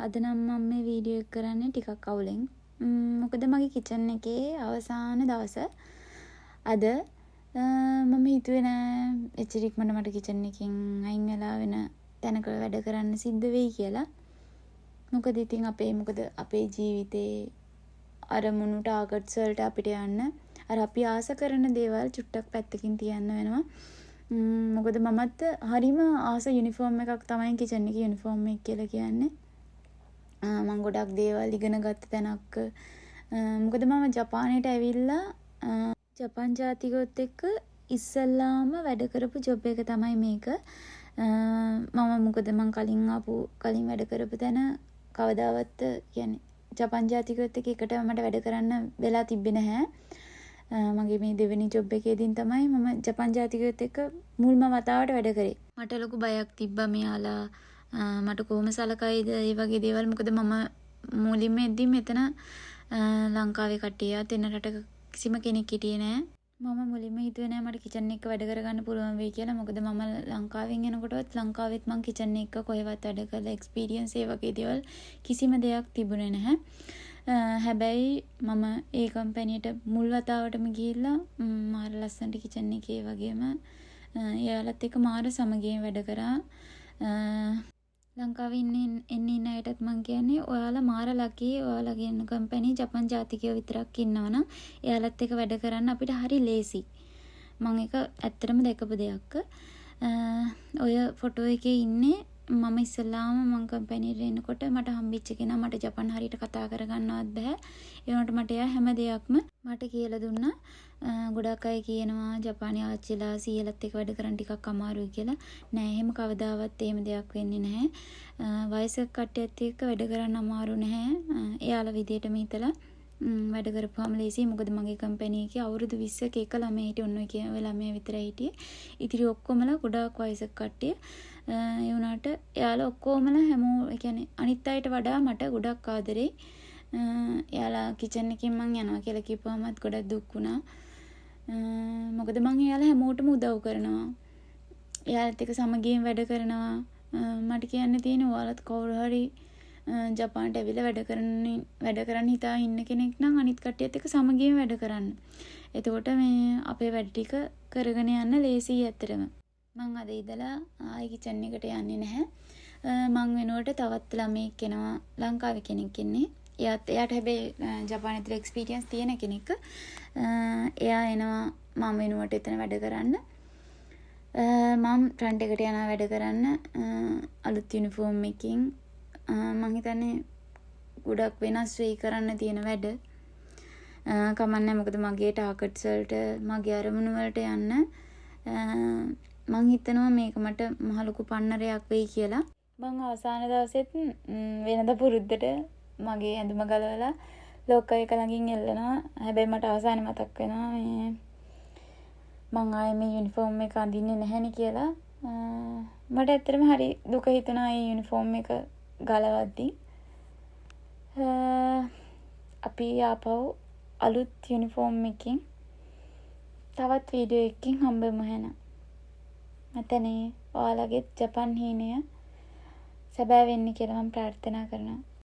අද නම් මම මේ වීඩියෝ එක කරන්නේ ටිකක් අවුලෙන්. මොකද මගේ කිචන් එකේ අවසාන දවස අද. මම හිතුවේ නෑ එච්චර ඉක්මනට මට කිචන් එකෙන් අයින් වෙලා වෙන තැනක වැඩ කරන්න සිද්ධ වෙයි කියලා. මොකද ඉතින් අපේ මොකද අපේ ජීවිතේ අරමුණු ටාගට්ස් වලට අපිට යන්න අර අපි ආස කරන දේවල් චුට්ටක් පැත්තකින් තියන්න වෙනවා. මොකද මමත් හරිම ආස යුනිෆෝම් එකක් තමයි කිචන් එකේ යුනිෆෝම් එක කියලා කියන්නේ. මං ගොඩක් දේවල් ඉගෙන ගත්ත තැනක්. මොකද මම ජපානයට ඇවිල්ලා ජපන් ජාතිකයොත් එක්ක ඉස්සල්ලාම වැඩ කරපු ජොබ් එක තමයි මේක. මම මොකද මං කලින් ආපු කලින් වැඩ කරපු තැන කවදාවත් කියන්නේ ජපන් ජාතිකයොත් එක්ක එකට මට වැඩ කරන්න වෙලා තිබ්බේ නැහැ. මගේ මේ දෙවෙනි ජොබ් එකේදීන් තමයි මම ජපන් ජාතිකයොත් එක්ක මුල්ම වතාවට වැඩ කරේ. මට ලොකු බයක් තිබ්බා මෙයාලා මට කොහොම සලකයිද ඒ වගේ දේවල්. මොකද මම මුලින්ම එද්දි මෙතන ලංකාවේ කට්ටියත් වෙන රටක කිසිම කෙනෙක් හිටියේ නෑ. මම මුලින්ම හිතුවේ නෑ මට කිචන් එක වැඩ කරගන්න පුළුවන් වෙයි කියලා. මොකද මම ලංකාවෙන් එනකොටවත් ලංකාවෙත් මං කිචන් එක කොහෙවත් වැඩ කරලා එක්ස්පීරියන්ස් ඒ වගේ දේවල් කිසිම දෙයක් තිබුණේ නැහැ. හැබැයි මම ඒ කම්පැනියට මුල් වතාවටම ගිහිල්ලා මාර ලස්සනට කිචන් එකේ වගේම එයාලත් එක්ක මාර සමගියෙන් වැඩ කරා. ලංකාවේ ඉන්න එන්න ඉන්න අයටත් මං කියන්නේ ඔයාලා මාර ලකී, ඔයාලගේ ඉන්න කම්පැනි ජපන් ජාතිකයෝ විතරක් ඉන්නවා නම් එයාලත් එක්ක වැඩ කරන්න අපිට හරි ලේසි. මං ඒක ඇත්තටම දැකපු දෙයක්. ඔය ෆොටෝ එකේ ඉන්නේ මම ඉස්සෙල්ලාම මං කම්පැනිට එනකොට මට හම්බෙච්ච කෙනා. මට ජපන් හරියට කතා කරගන්නවත් බැහැ. ඒ වුණාට මට එයා හැම දෙයක්ම මට කියලා දුන්නා. ගොඩක් අය කියනවා ජපානයේ ආච්චිලා සීයලත් එක්ක වැඩ කරන්න ටිකක් අමාරුයි කියලා. නෑ, එහෙම කවදාවත් එහෙම දෙයක් වෙන්නේ නැහැ. වයසක කට්ටියත් එක්ක වැඩ කරන්න අමාරු නැහැ. එයාලා විදියටම හිතලා වැඩ කරපුවාම ලේසියි. මොකද මගේ කම්පැනි එකේ අවුරුදු 20ක එක ළමයා හිටියේ. ඔන්න ඔය කියන ඔය ළමයා විතරයි හිටියේ. ඉතිරි ඔක්කොමලා ගොඩාක් වයසක කට්ටිය. ඒ වුණාට එයාලා ඔක්කොමලා හැමෝ, ඒ කියන්නේ අනිත් අයට වඩා මට ගොඩක් ආදරෙයි. එයාලා කිචන් එකෙන් මං යනවා කියලා කිව්වමත් ගොඩක් දුක් වුණා. මොකද මං එයාලා හැමෝටම උදව් කරනවා. එයාලත් එක්ක සමගියෙන් වැඩ කරනවා. මට කියන්න තියෙන්නේ ඔයාලත් කවුරු හරි ජපානට ඇවිල්ලා වැඩ කරන්න හිතා ඉන්න කෙනෙක් නම් අනිත් කට්ටියත් එක්ක සමගියෙන් වැඩ කරන්න. එතකොට මේ අපේ වැඩ ටික කරගෙන යන්න ලේසියි ඇත්තටම. මං අද ඉඳලා ආයි කිචන් එකට යන්නේ නැහැ. මං වෙනුවට තවත් ළමයෙක් එනවා, ලංකාවේ කෙනෙක් එන්නේ. එයාත් එයාට හැබැයි ජපානයේ ඇතුළේ එක්ස්පීරියන්ස් තියෙන කෙනෙක්. එයා එනවා මං වෙනුවට එතන වැඩ කරන්න. මං ෆ්‍රන්ට් එකට යනවා වැඩ කරන්න අලුත් යුනිෆෝම් එකකින්. මං හිතන්නේ ගොඩක් වෙනස් වෙයි කරන්න තියෙන වැඩ. කමක් නෑ, මොකද මගේ ටාගට්ස් වලට මගේ අරමුණු වලට යන්න මං හිතනවා මේක මට මහ ලොකු පන්නරයක් වෙයි කියලා. මං අවසාන දවසෙත් වෙනද පුරුද්දට මගේ ඇඳුම ගලවලා ලොකර් එක ළඟින් එල්ලනවා. හැබැයි මට අවසානයේ මතක් වෙනවා මේ මං ආයේ මේ යුනිෆෝම් එක අඳින්නේ නැහැනේ කියලා. මට ඇත්තටම හරි දුක හිතුණා ඒ යුනිෆෝම් එක ගලවද්දි. අපි ආපහු අලුත් යුනිෆෝම් එකකින් තවත් වීඩියෝ එකකින් හම්බෙමු එහෙනම්. මතනේ ඔයාලගෙත් ජපන් හීනය සැබෑ වෙන්න කියලා මම ප්‍රාර්ථනා කරනවා.